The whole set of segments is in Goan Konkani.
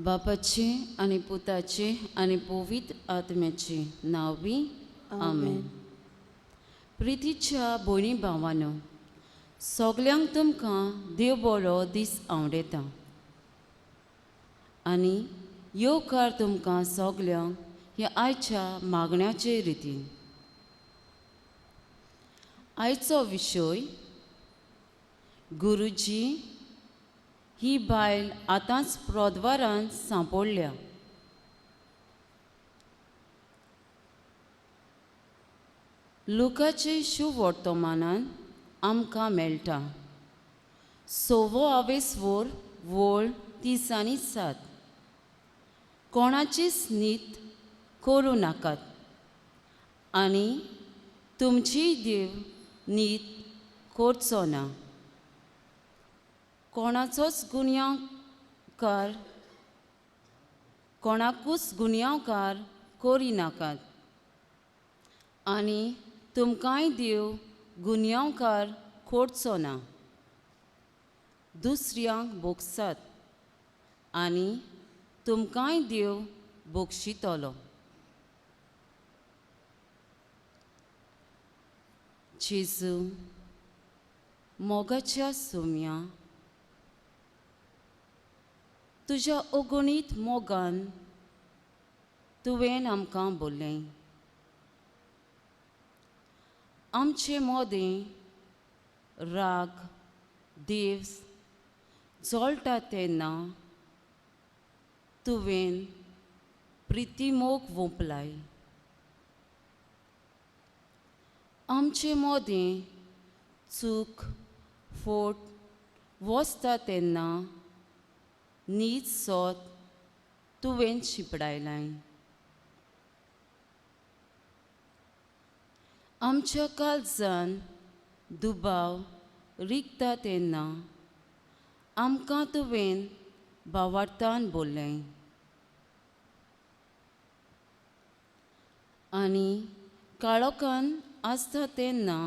बापाचे आनी पुताचे आनी पवित्र आत्म्याचे नांवी आमेन. प्रितीच्या भयणी भावानो, सगल्यांक तुमकां देव बरो दीस आवडटा आनी येवकार तुमकां सगल्यांक ह्या आयच्या मागण्याचे रितीन. आयचो विशय गुरुजी ही बायल आतांच प्रोद्वारान सांपडल्या. लुकाचे शुवर्तमानान आमकां मेळटा सवो आवेसवोर वळ 37. कोणाचीच नीत करूं नाकात आनी तुमची देव नीत करचो ना. कोणाचोच गुन्यांवकार कोणाकूच गुन्यांवकार करिनाकात आनी तुमकांय देव गुन्यांवकार करचो ना. दुसऱ्यांक भोगसात आनी तुमकांय देव बक्षितलो. जेजू मोगाच्या सोम्या, तुज्या अगणीत मोगान तुवें आमकां बोल्लें. आमचे मोदें राग देवस जळटा तेन्ना तुवें प्रितीमोग वोंपलाय. आमचे मोदें चूक फोट वचता तेन्ना नीज सोत तुवें शिंपडायलाय. आमच्या काळजान दुबाव रिगता तेन्ना आमकां तुवें भावार्थान बोल्लें आनी काळोखान आसता तेन्ना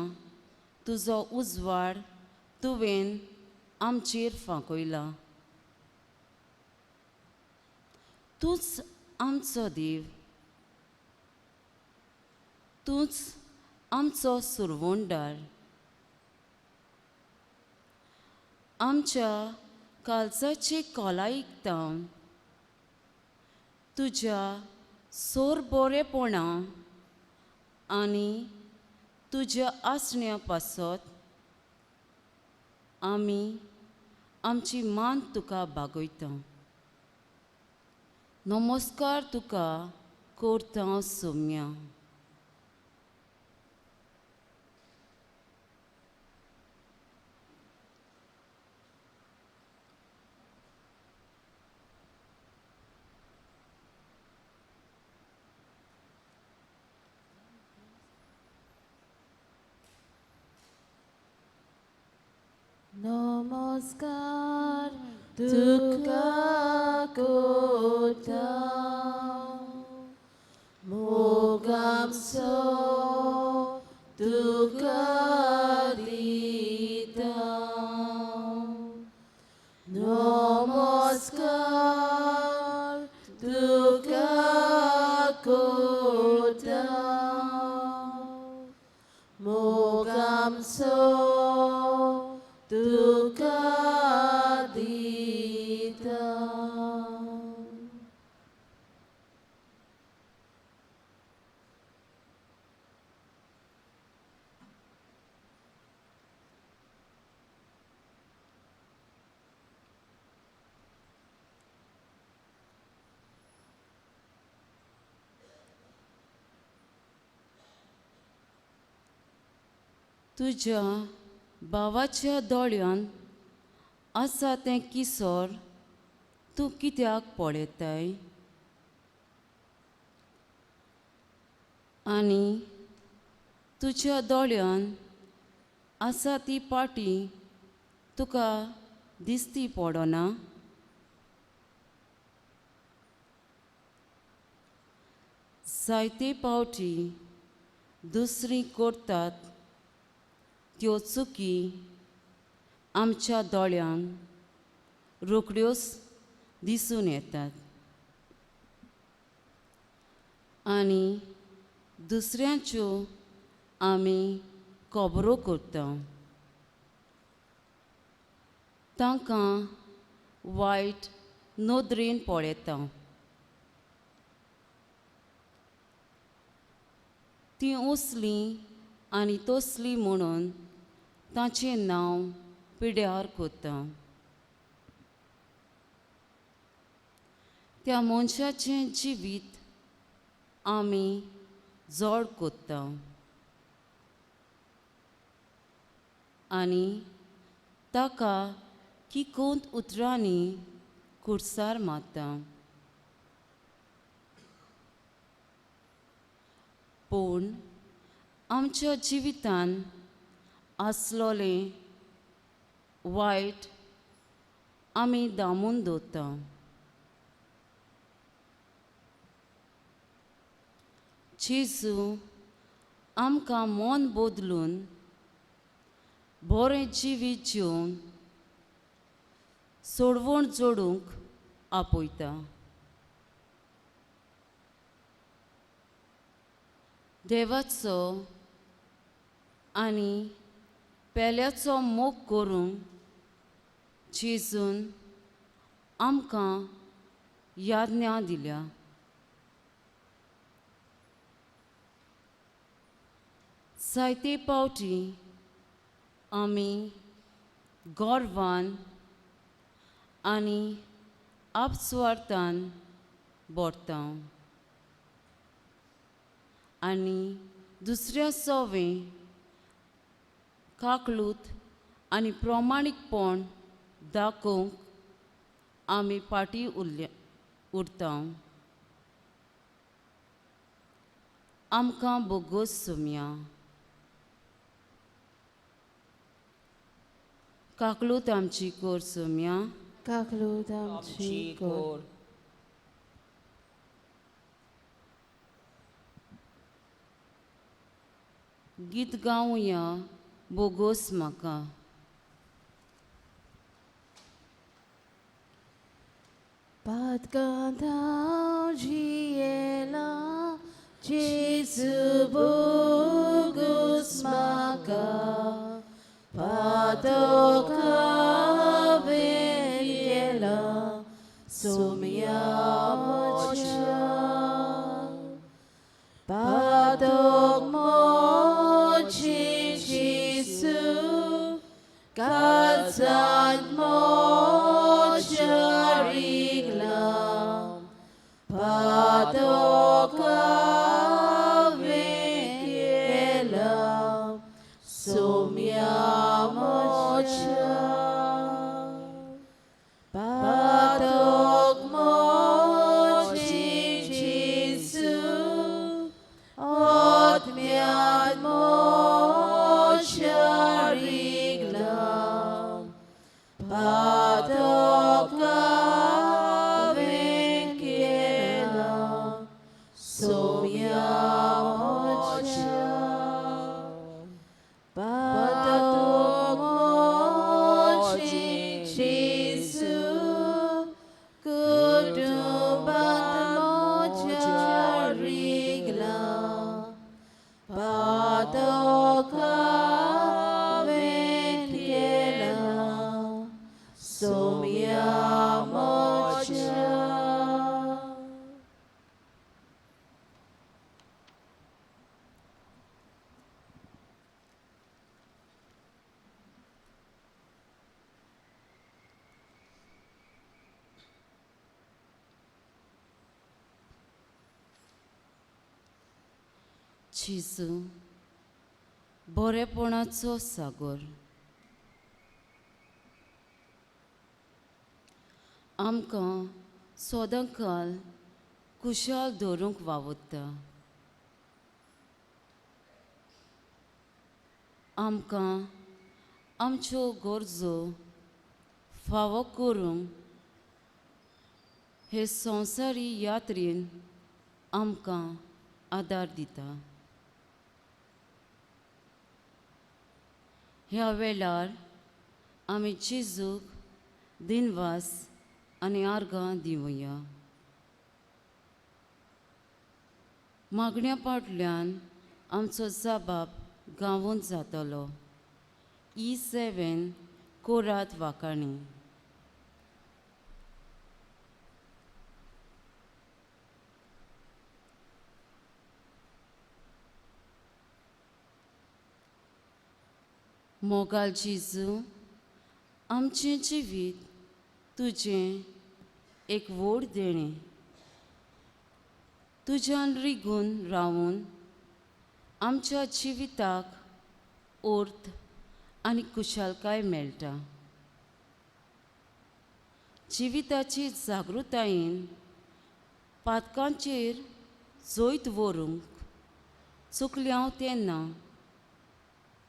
तुजो उजवाड तुवें आमचेर फांकयला. तूंच आमचो देव, तूंच आमचो सुरवणदार. आमच्या काळजाचे खोलायेक तुज्या सोर बरेपणा आनी तुज्या आसण्या पासत आमी आमची मान तुका बागयता. नमस्कार तुका करता सोम्या. नमस्कार तुका करता मोगामसो तुका दिता. नमस्कार तुका करता मोगामसो तुका दिता. तुज्या भावाच्या दोळ्यान आसा तें किसोर तूं कित्याक पळयताय आनी तुज्या दोळ्यान आसा ती पाटी तुका दिसती पडना? जायते पावटी दुसरी करतात त्यो चुकी आमच्या दोळ्यांक रोखड्योच दिसून येतात. आनी दुसऱ्यांच्यो आमी खबरो करता, तांकां वायट नदरेन पळयता। तीं असलीं आनी तसलीं म्हणून ताचें नांव पिड्यार करता। त्या मनशाचें जिवीत आमी जड करता आनी ताका किकोंत उतरांनी कुर्सार मारता। पूण आमच्या जिवितान आसलोलें वायट आमी दामून दवरता। जेजू आमकां मन बदलून बरें जिवीत जिवन सोडवण जोडूंक आपयता। देवाचो आनी पेल्याचो मोग करूंक जेजून आमकां याज्ञा दिल्या। जायते पावटी आमी गर्वान आनी आपस्वार्थान भरता आनी दुसऱ्या सवें काकलूत आनी प्रमाणीकपण दाखोवंक आमी फाटीं उरता। आमकां बोगोस सोमया, काकलूत आमची कोर सोमया, काकलूत आमची कोर। गीत गावया बोगोस म्हाका। पातकांत हांव जियेला, जेजू बोगोस म्हाका, पातक हांवें केला, सोमया म्हज्या। पातक म्हजें जेजू, काळजांत म्हज्या रिगला, पातक हांवें केला, सोमया म्हज्या। पातक म्हजें जेजू, आत्म्यांत म्हज्या रिगला, पातक हांवें केला, सोमया म्हज्या। पातक म्हजें जेजू, कुटुंबांत म्हज्या रिगला, पातक हांवें केला, सोमया म्हज्या। जेजू बरेपणाचो सागर, आमकां सदांकाल कुशाल दवरूंक वावुरता। आमकां आमच्यो गरजो फावो करूंक हे संवसारी यात्रेन आमकां आदार दिता। ह्या वेळार आमी जेजूक दिनवास आनी आर्गां दिवया। मागण्या फाटल्यान आमचो जबाब गावून जातलो. E7 कोरात वाकाणी. मोगाल जेजू, आमचें जिवीत तुजें एक व्हड देणें. तुज्यान रिगून रावून आमच्या जिविताक अर्थ आनी खुशालकाय मेळटा. जिविताची जागृतायेन पातकांचेर जैत व्हरूंक चुकलें हांव तेन्ना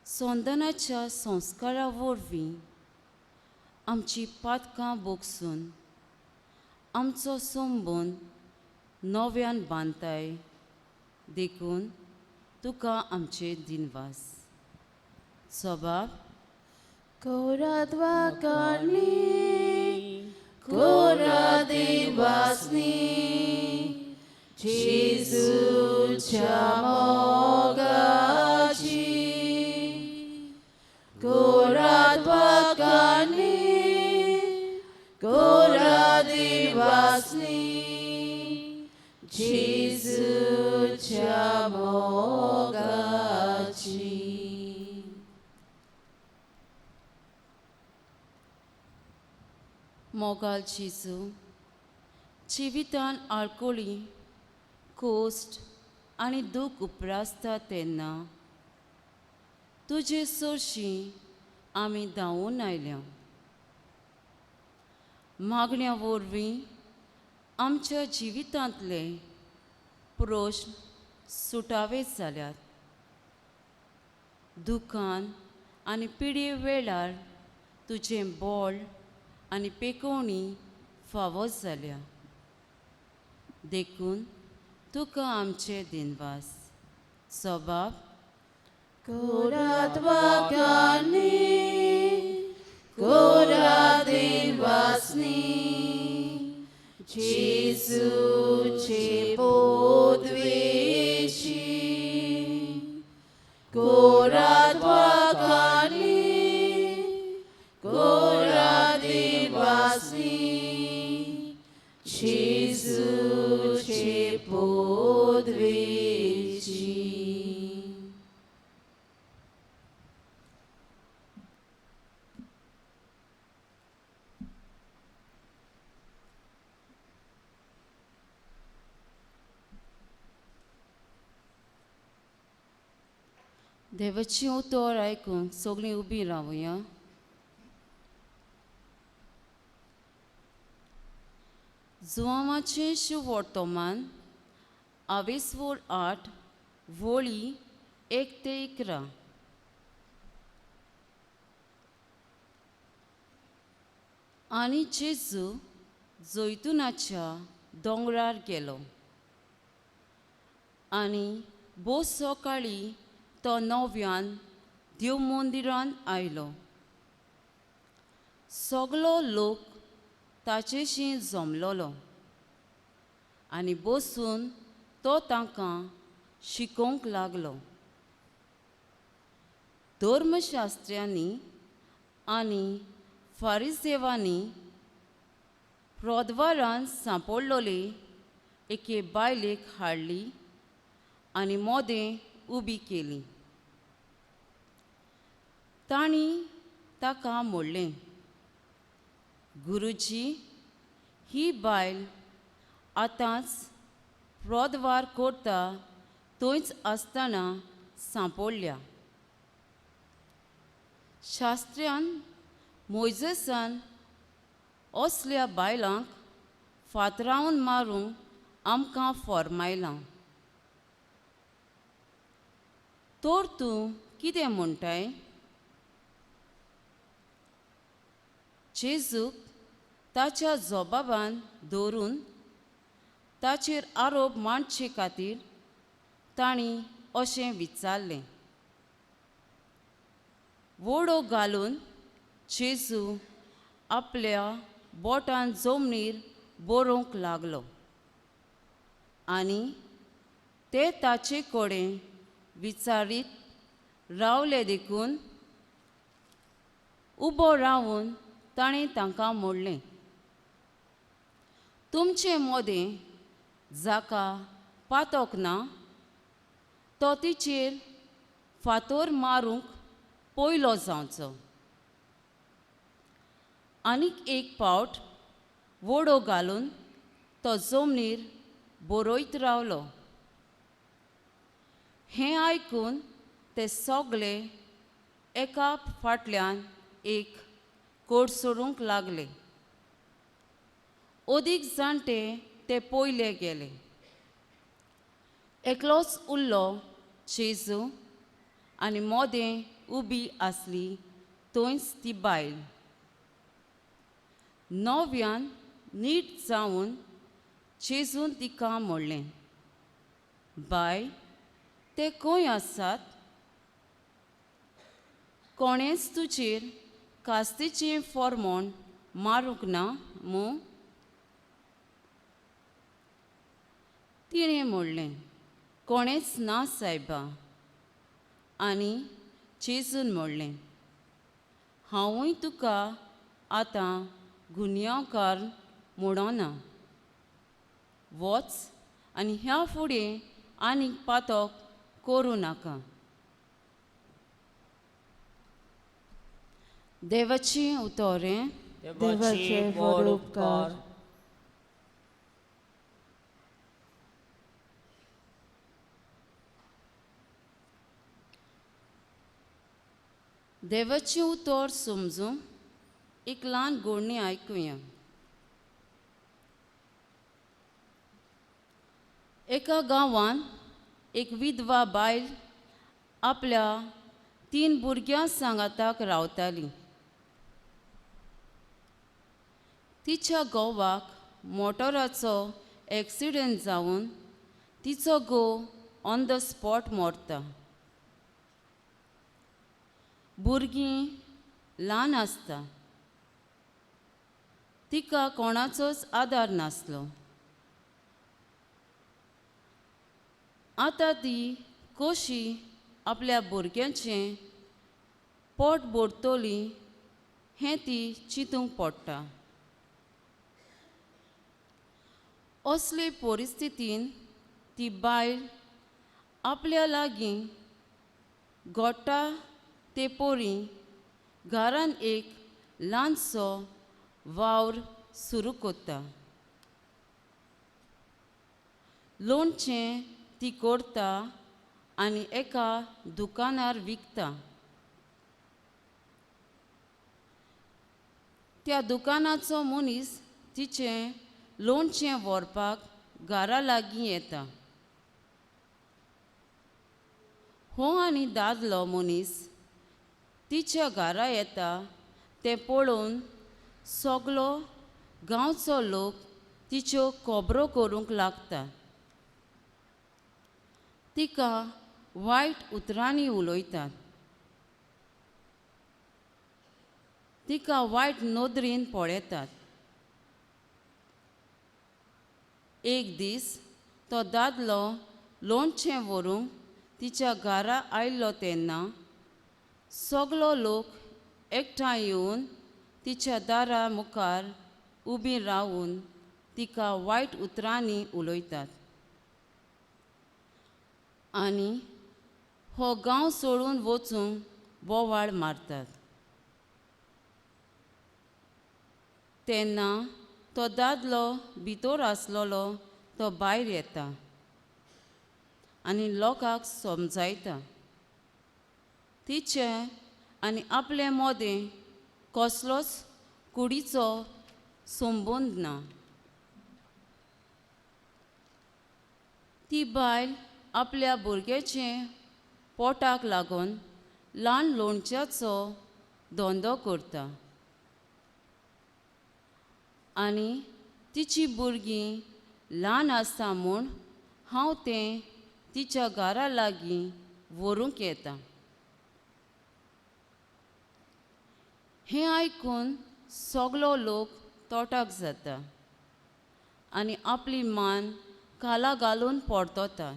संदनाच्या संस्कारा वरवीं आमची पातकां बोगसून आमचो संबंद नव्यान बांदताय. देखून तुका आमचे दिनवास. सबाब कोरात वाकाणी कोरात दिनवासनी जेजूच्या मोगाची. कोरात वाकाणी कोरात दिनवासनी जेजूच्या मोगाची. मोगाल जेजू, जिवितान आळकोळी कोश्ट आनी दूख उप्रासता तेन्ना तुजे सरशीं आमी धांवून आयल्या. मागण्या वरवीं आमच्या जिवितांतले प्रश्न सुटावे जाल्यात. दुखान आनी पिडये वेळार तुजें बळ आनी पेकोवणी फावो जाल्या. देखून तुका आमचे दिनवास. सबाब कोरात वाकाणी कोरात दिनवासनी जेजूचे पोदवेशी. कोरात वाकाणी कोरात दिनवासनी जेजूचे पोदवेशी. देवाची उतर आयकूंक सगळीं उबीं रावया. जुवांवाचें शुवर्तमान आवेसवोर 8 वळी 1 ते 11. आनी जेजू जैतुनाच्या दोंगरार गेलो आनी भोव सकाळीं तो नव्यान देव मंदिरान आयलो. सगलो लोक ताचेशी जमलोलो आनी बसून तो तांकां शिकोवंक लागलो. धर्मशास्त्र्यांनी आनी फारिसेवांनी प्रोद्वारान सांपडलोले एके बायलेक हाडली आनी मोदें उबी केली. तांणी ताका म्हणलें, गुरुजी, ही बायल आतांच प्रोद्वार करता थंयच आसतना सांपडल्या. शास्त्र्यान मोयजेसान असल्या बायलांक फातरावन मारूंक आमकां फॉर्मायलां. तर तूं कितें म्हणटाय? जेजूक ताच्या जबाबान दवरून ताचेर आरोप मांडचे खातीर तांणी अशें विचारलें. वोडो घालून जेजू आपल्या बोटान जमनीर बरोवंक लागलो आनी ते ताचे कडेन विचारीत रावले देखून उबो रावन ताणें तांकां म्हणलें, तुमचे मदें जाका पातोक ना तो तिचेर फातोर मारूंक पयलो जावचो। आनीक एक पावट वडो घालून तो जमनीर बरयत रावलो। हें आयकून ते सगळे एका फाटल्यान एक कोडसोरूंक लागले। अदीक जाणटे ते पयले गेले। एकलोच उरलो जेजू आनी मोदें उबी आसली थंयच ती बायल। नव्यान नीट जावन जेजून तिका म्हणलें, बाय ते खंय आसात? कोणेंच तुजेर कास्तीचें फॉर्मोण मारूंक ना मू? तिणें म्हणलें, कोणेंच ना सायबा। आनी जेजून म्हणलें, हांवूय तुका आतां गुन्यांवकार म्हणना, वच आनी ह्या फुडें आनीक पातक करूं नाका। देवाचें उतरें। देवाचे व्हड उपकार। देवाचें उतर समजूंक एक ल्हान गोडणी आयकुया। एका गांवांत एक विधवा बायल आपल्या 3 भुरग्यां सांगाताक रावताली। तिच्या घोवाक मोटराचो एक्सिडेंट जावन तिचो घोव ऑन the spot मरता। भुरगीं ल्हान आसता, तिका कोणाचोच आदार नासलो। आतां ती कशी आपल्या भुरग्यांचें पोट भरतली हें ती चिंतूंक पडटा। असले परिस्थितीन ती बायल आपल्या लागीं गोटा ते पोरी घरान एक ल्हानसो वावर सुरू करता। लोणचें ती करता आनी एका दुकानार विकता। त्या दुकानाचो मनीस तिचें लोणचें व्हरपाक घरा लागीं येता। हो आनी दादलो मनीस तिच्या घरा येता तें पळोवन सगलो गांवचो लोक तिच्यो खबरो करूंक लागता। तिका वायट उतरांनी उलयतात, तिका वायट नदरेन पळयतात। एक दीस तो दादलो लोणचें व्हरूंक तिच्या घरा आयलो तेन्ना सगलो लोक एकठांय येवन तिच्या दारा मुखार उबी रावून तिका वायट उतरांनी उलयतात आनी हो गांव सोडून वचूंक बोवाळ मारतात। तेन्ना तो दादलो भितर आसलेलो तो भायर येता आनी लोकांक समजायता। तिचे आनी आपले मदें कसलोच कुडीचो संबंद ना। ती बायल आपल्या भुरग्याचे पोटाक लागून ल्हान लोणच्याचो धंदो करता आनी तिची भुरगीं ल्हान आसता म्हूण हांव तें तिच्या घरा लागीं व्हरूंक येता। हें आयकून सगलो लोक तोटाक जाता आनी आपली मान खाला घालून परतता।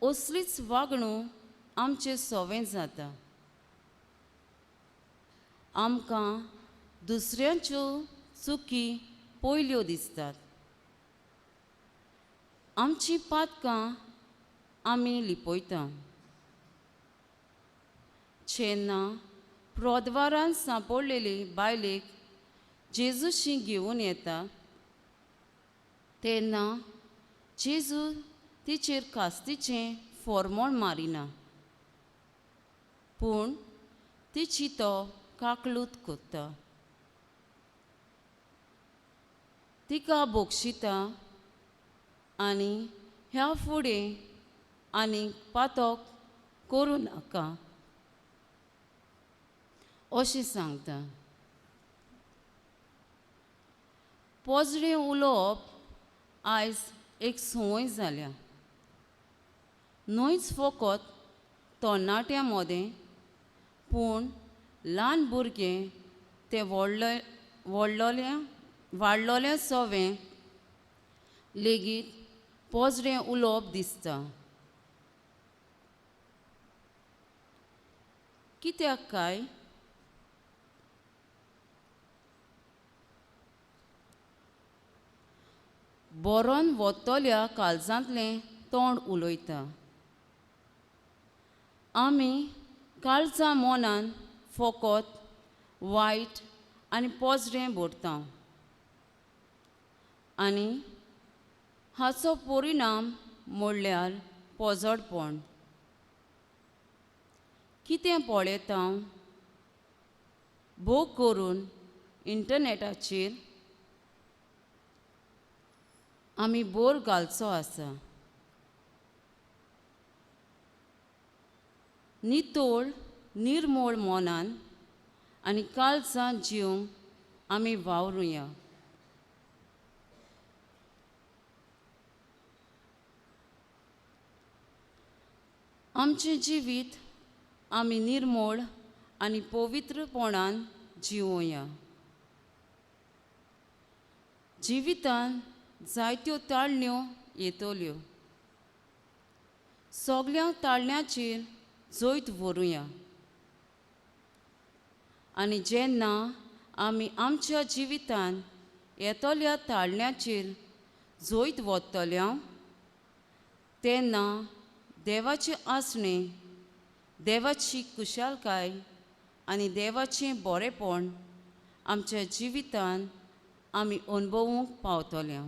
असलीच वागणूक आमचें सोवें जाता. आमकां दुसऱ्यांच्यो चुकी पयल्यो दिसतात. आमची पातकां आमी लिपयता. जेन्ना प्रोदवारान सांपडलेली बायलेक जेजूशी घेवन येता तेन्ना जेजू तिचेर कास्तीचें फॉर्मोण मारिना, पूण तिची तो काकलूत कोत्ता, तिका बक्षिता आनी ह्या फुडें आनी पातक करूं नाका अशें सांगता. पोजडें उलोवप आयज एक संवय जाल्या. न्हयच फकत तरणाट्यां मदें, पूण ल्हान भुरगें ते व्हडले व्हडलोल्या वाडलोल्या सोवें लेगीत पोजडें उलोवप दिसता. कित्याक काय? बरोन वतल्या काळजांतलें तोंड उलयता. आमी काळजा मनान फकत वायट आनी पोजडें भरता आनी हाचो परिणाम म्हणल्यार पोजडपण. कितें पळयता भोग करून इंटरनॅटाचेर आमी बोर घालचो आसा. नितळ निर्मोळ मनान आनी काळजान जिवंक आमी वावरुया. आमचें जिवीत आमी निर्मोळ आनी पवित्रपणान जिवोया. जिवितान जायत्यो ताळण्यो येतल्यो. सगळ्या ताळण्याचेर जैत व्हरुया. आनी जेन्ना आमी आमच्या जिवितान येतल्या ताळण्याचेर जैत व्हरतल्या तेन्ना देवाचें आसणें, देवाची कुशालकाय आनी देवाचें बरेपण आमच्या जिवितान आमी अणभवूंक पावतले.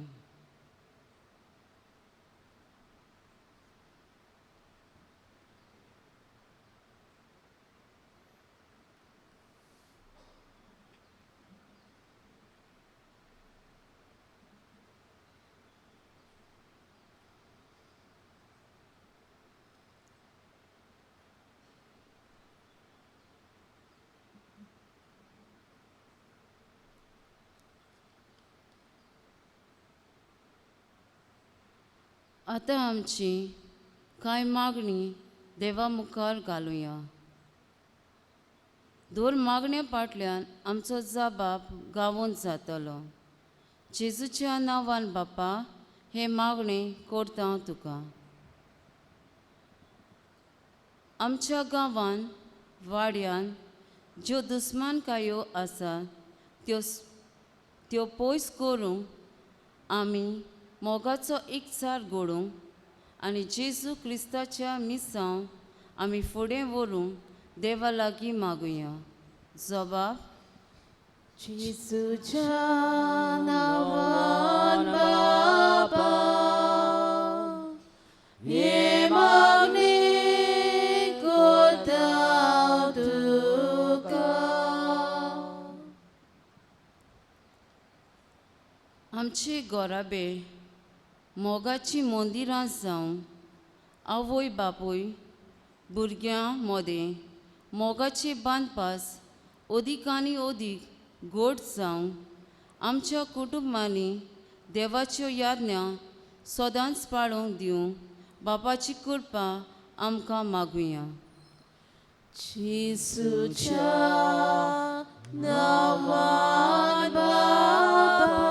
आतां आमची कांय मागणी देवा मुखार घालुया. दर मागण्या फाटल्यान आमचो जबाब गावोन जातलो. जेजूच्या नांवान बापा हे मागणें करता तुका. आमच्या गांवान वाड्यान ज्यो दुस्मानकायो आसा त्यो पयस करूंक आमी मोगाचो एकचार घडोवंक आनी जेजू क्रिस्ताच्या मिसांव आमी फुडें व्हरूंक देवा लागीं मागुया. जबाब जेजूच्या नांवान बापा हे मागणें करता तुका. आमचे घराबे मोगाचीं मंदिरां जावं आवय बापूय भुरग्यां मदें मोगाचे बांदपास अदीक आनी अदीक गोड जावं आमच्या कुटुंबांनी देवाच्यो याज्ञा सदांच पाळूंक दिवंक बापाची कृपा आमकां मागुया. जेजूच्या नांवान बापा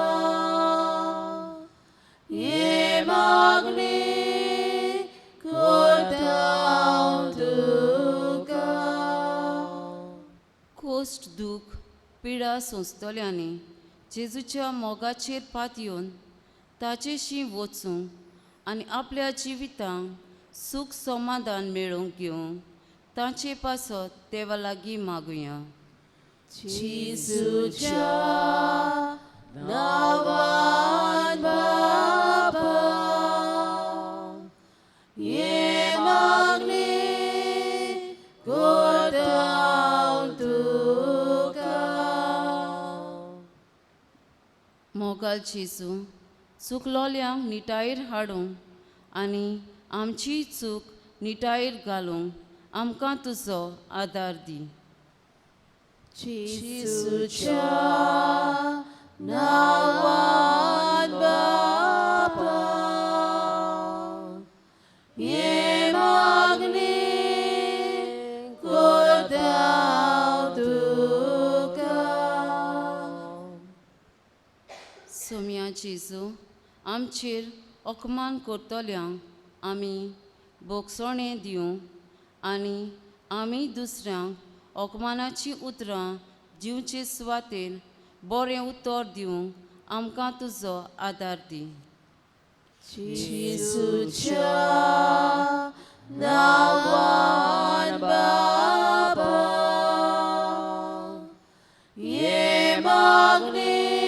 हे मागणें करता कोश्ट दूख पिडा सोंसतल्यांनी जेजूच्या मोगाचेर पातयेवन ताचेशी वचूंक आनी आपल्या जिवितांत सूख समाधान मेळोवंक घेवंक तांचे पासत देवा लागीं मागुया. जेजूच्या नांवान बाबा हें मागणें करता हांव तुका. मोगाल जेजू, चुकलोल्यांक निटायेर हाडूंक आनी आमची चूक निटायेर घालूंक आमकां तुजो आदार दी. जेजूच्या नांवान बाबा हें मागणें करता हांव तुका. सोम्या जेजू, आमचेर अपमान करतल्यांक आमी भोगसणें दिवंक आनी आमी दुसऱ्यांक अपमानाचीं उतरां दिवचे सुवातेर बरें उतर दिवंक आमकां तुजो आदार दी. जेजूच्या नांवान बाबा हें मागणें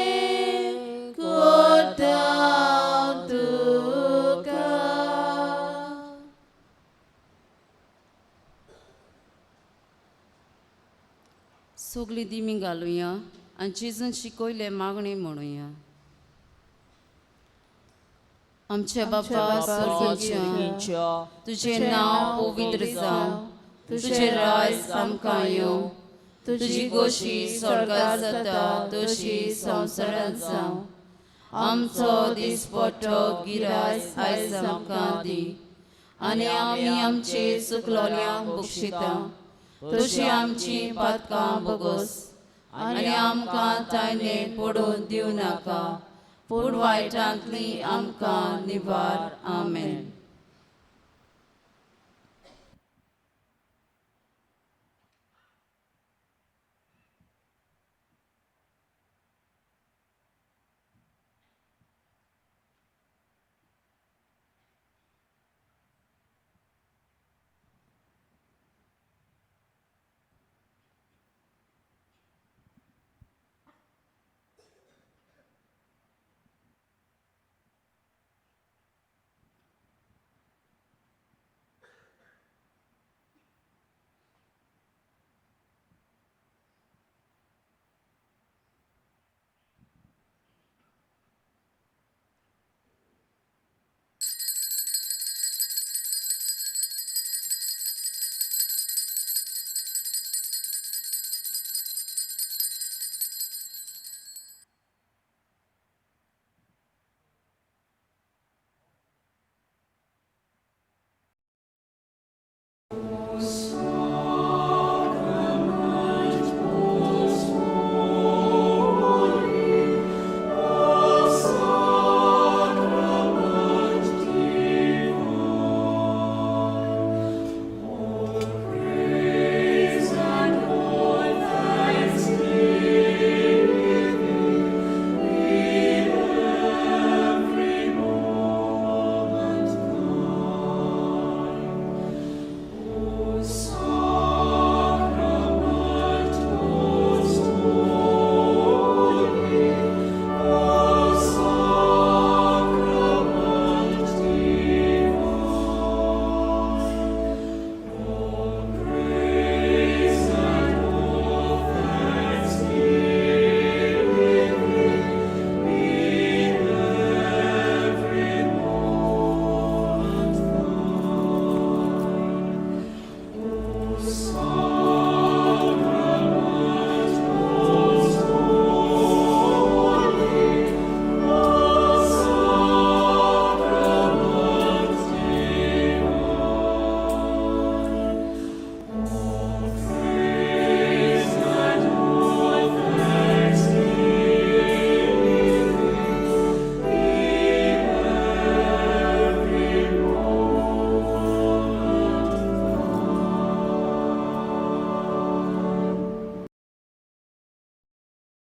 करता हांव तुका. सगळीं दिमी घालुया आनी जेजून शिकयलें मागणें म्हणुया. आमच्या बापा स्वर्गीच्या, तुजें नांव पवित्र जावं, तुजें राज आमकां येवं, तुजी गोशी स्वर्गात जाता तशी संवसारांत जावं. आमचो दिसपट्टो गिरास आयज आमकां दी आनी आमी आमचे चुकलोल्यांक बक्षिता तशी आमची पातकां बोगस आनी आमकां तायने पडून दिवं नाका, पूण वायटांतली आमकां निवार. आमेन.